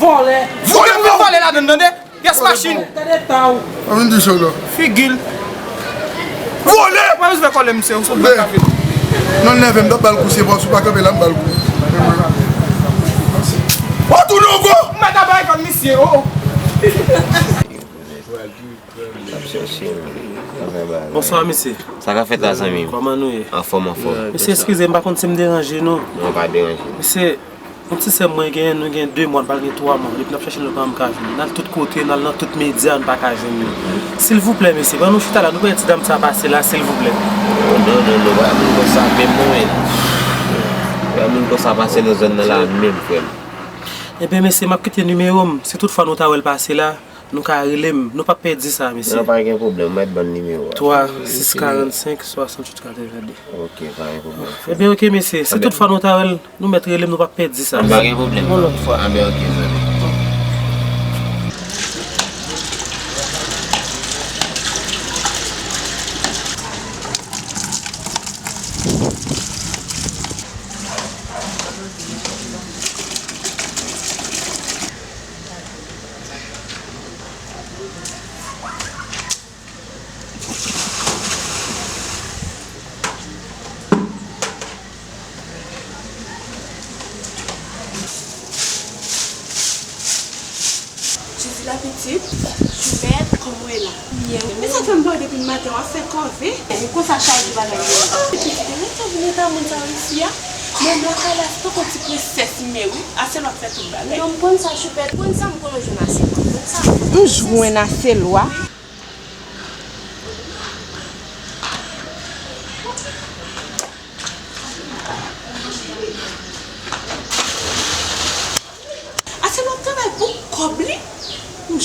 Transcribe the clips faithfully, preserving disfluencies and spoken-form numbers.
vòlè. Vòlè, vòlè ladann, tande? Pyès machin. Gade ta w. Mwen vin di sa la. Figi l. Vòlè! Mwen bezwen kòlè misye, ou sot bak kafe. Non, nève m, m t ap ba l kou, se pa, si w pa kanpe la, m ba l kou. Ou tounen ankò? M pa ta bay kòl misye, o, o. Bonswa, mesye. Sa k ap fèt la, zanmi m? Kòman nou ye? Anfòm, anfòm. Mesye, eskize m, m pa konn si m deranje nou. Non, pa deranje. Mesye, yon ti sè m mwen genyen, nou gen de mwa, n pral gen twa mwa. Depi n ap chèche l, nou pa janm ka jwenn li. N al tout kote, n al nan tout medya, nou pa ka jwenn li. Silvouplè, mesye, ban nou chita la, nou pè ti dam sa pase la, silvouplè. Non, non, non, non, pa moun konsa menm non, men. Pa moun konsa pase nan zòn nan la menm, frè m. Ebyen, mesye, m ap kite nimewo m. Si toutfwa nou ta wè l pase la, nou ka rele m. Nou p ap pèdi sa, mesye. Non, pa gen pwoblèm, mèt ban m nimewo a. Twa sis karannsenk swasanntuit katrevenndez. Ok, pa gen pwoblèm. Ebyen, ok, mesye. Si toutfwa nou ta wè l, nou mèt rele m, nou p ap pèdi sa. Pa gen pwoblèm. Yon lòt fwa. Anben, ok, zanmi. Jezi la pitit, Choupèt, kòman w ye la? Byen. Men sa k fè m pa w depi maten, w ap fè kòve. Ou konsa chaje bagay yo. Pitit, men sa vin eta moun sa yo isi a. Men m lakay la, se tankou ti prensès m ye wi. Ase l w ap fè tout bagay. Non, m konn sa, Choupèt. Konn sa, m konn ou jwenn ase l. Konn sa. M jwenn ase l wa. Ase lòt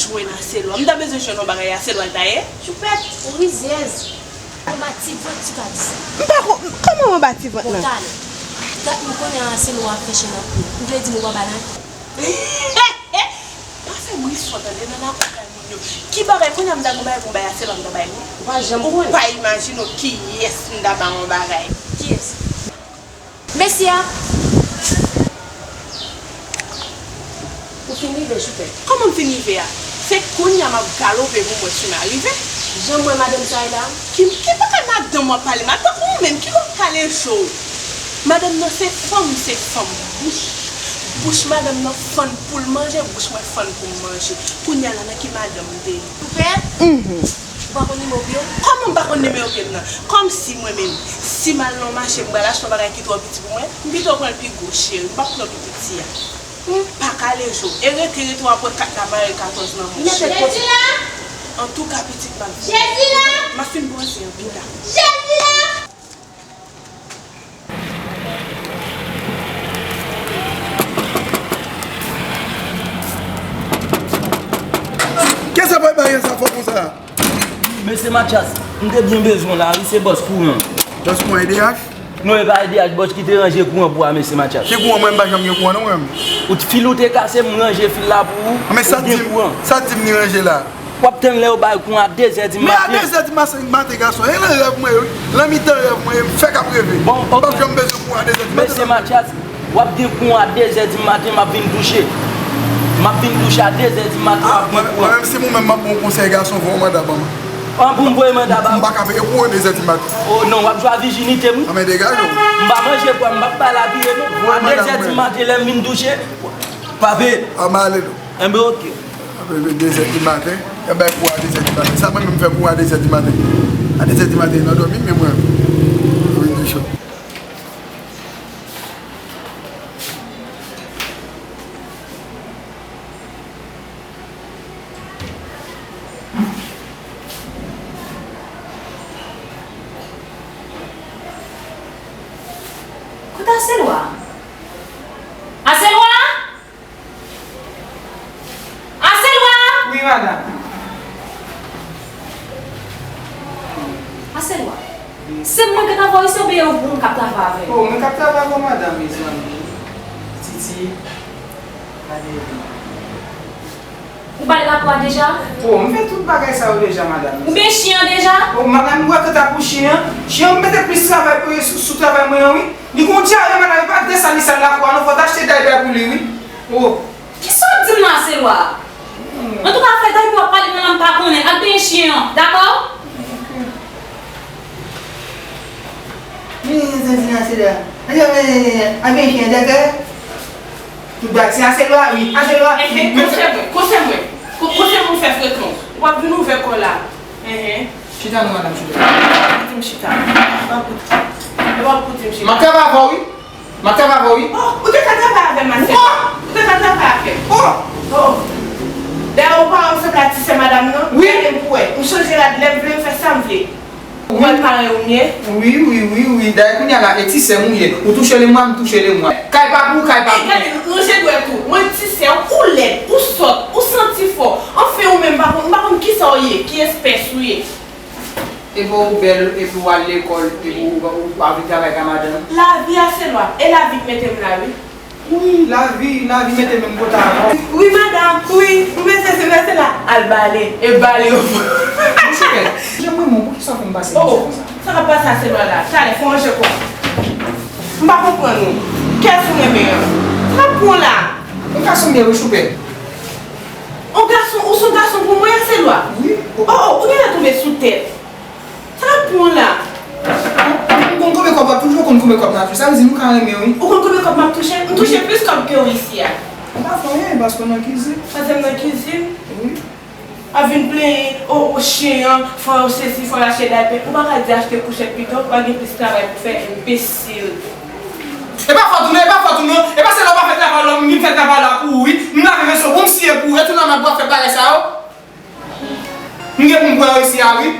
Mwen Aselwa, m ta bezwen jwenn yon bagay Aselwa l ta ye. Choupèt, ou rizyèz. Anba ti vant ti ka di sa. M pa ko-, kòman anba ti vant nan? Bon, talè. Dat m konnen Aselwa ap fè chen nan kou. Ou vle di m ou pa bay nan? Pa fè bri fò tande nan lakou kay moun yo. Ki bagay kounye a m ta gon bagay pou m bay Aselwa m ta bay nou? Ou pa janm konnen. Ou pa imajine w kiyès m ta ba yon bagay. Kiyès? Mesye a! Ou fin rive, Choupèt. Kòman m fin rive a? Se kounye a m ap galope pou m wè si m a rive. Jan m wè madanm sa ye la. Ki, ki bagay madanm w ap pale? Madanm ou menm, ki lè w pale jo? Madanm nan se fanm, se fanm. Bouch, bouch madanm nan fann pou l manje, bouch mwen fann pou m manje. Kounye a la, nan ki madanm m te ye? Choupèt? Mhm. Ou pa konn nimewo pye w? Kòman m pa konn nimewo pye m nan? Kòmsi mwen menm, si m al nan mache, m pral achte yon bagay ki twò piti pou mwen, m pito pran l pi gwo, cheri, m p ap pran pi piti a. M pa ka leje w. E rete, rete w ap wè kat la mare katòz nan mouch. Antouka, pitit, m ap vini. M ap fin bwase yon pita. Kisa bay bagay sa fò konsa? Mesye Mathias, m te byen bezwen w la wi, se bòs kouran. Bòs kouran E D H? Non, e pa E D H, bòs ki te ranje kouran pou a, mesye Mathias. Ki kouran? Mwen, m pa janm gen kouran non, mwen. Ou t-, fil ou te kase, m ranje fil la pou ou, ou gen kouran. Sa di m ni ranje la. W ap tann lè yo bay kouran a de zè di maten. Men a de zè di maten, maten, gason, e nan rèv mwen ye wi. Nan mitan rèv mwen ye, m fèk ap reve. Bon, ok. M p ap janm bezwen kouran a de zè di maten. Mesye Mathias, w ap gen kouran a de zè di maten, m ap vin touche. M ap vin touche a de zè di maten, w ap gen kouran. Mwen menm, si mwen menm m ap ba w konsèy, gason, voye yon manda ban mwen. An, pou m voye manda ba ou? M pa ka peye kouran de zè di maten. O non, w ap jwe a vijinite m wi. Anben degaje w. M pa manje pwa, m p ap bay lapiye non. A de zè di maten, lè m vin touche, pa peye. Anben ale non. Enben, oke. Apre de zè di maten, y ap bay kou a de zè di maten. Sa mwen menm fè kou a de zè di maten? A de zè di maten, nan dòmi, men mwen, mwen vin di cho. Kote Aselwa? Aselwa! Aselwa! Wi, madanm. Aselwa, se mwen k ap travay isi oubyen ou k ap travay avè m? O, mwen k ap travay avè w, madanm, mezanmi. Titi, gade. Ou bale lakou a deja? O, m fè tout bagay sa yo deja, madanm. Ou benyen chen an deja? O, madanm, ou wè kanta pou chen an? Chen an, m mete plis travay pou, sou, sou travay mwen an, wi. Li gon dyare, madanm, e pa de sal li sal lakou a non, fò w t achte daypè pou li, wi. O. Kisa w ap di m nan, Aselwa? Antouka, fè daypè w ap pale nan lang m pa konnen, al benyen chen an, dakò? Al benyen chen an, dakò? Tout bagay, se Aselwa, wi, Aselwa. Enhen, konsèy mwen, konsèy mwen. Ko-, konsèy mwen fè frekan. W ap vin ouvè kò w la. Enhen. Chita non, madanm, chita. E w ap koute m chita. E w ap koute m chita. M ap travay avè w, wi. M ap travay avè w, wi. O, ou te ka travay avè m, Aselwa. Ou te ka travay avè m. O! Dayè, ou pa wè m sanble a ti sè madanm nan? Wi. Gade m pou wè. M chanje rad lè m vle, m fè sa m vle. Ou wè l parèy ou m ye? Wi, wi, wi, wi. Dayè, kounye a la, e ti sè m ou ye. Ou touche lemwa, m touche lemwa. Kay pa pou ou, kay pa pou ou. Gade, ranje dwèt ou. Mwen ti sè w, ou lèd, ou sòt, ou santi fò. Anfen, ou menm, m pa konn, m pa konn kisa w ye, ki espès ou ye. Epi w bèl, epi w al lekòl, epi w, w, w al vin travay ka madanm. Lavi a se lwa, e lavi k mete m la, wi. Wi, lavi, lavi mete menm kote avè w. Wi, madanm, wi, m bezwen se mèsi la. Al bale, e bale yo. Mwen chokè. Jan mwen, mwen, poukisa w fè m pase konsa? Sa k ap pase a se lwa la. Talè, fò ranje kò. M pa konprann ou. Kiyès ou renmen an? Sa k ap pran w la? Yon gason m ye wi, chokè. Yon gason, ou se yon gason pou mwen, a se lwa? Wi. O, o, ou genlè tonbe sou tèt. Sa k ap pran w la? M konn konbyen kòb w ap touche, ou konn konbyen kòb m ap touche. Sa vle di nou ka renmen wi. Ou konn konbyen kòb m ap touche? M touche plis kòb ke w isi a. M pa fè anyen, paske w nan kizin. Paske m nan kizin? Wi. W ap vin plenyen, o, o, chen an, fò sesi, fò l achte daypè. Ou pa ka di achte kouchèt pito, w pa gen plis travay pou fè, enbesil. E pa fòt ou non, e pa fòt ou non. E pa se lè w pa fè travay la, m vin fè travay la pou ou wi. M lave veso pou m siye pou ou, e tou nan mat w ap fè bagay sa yo. M gen pou m pran yo isi a wi.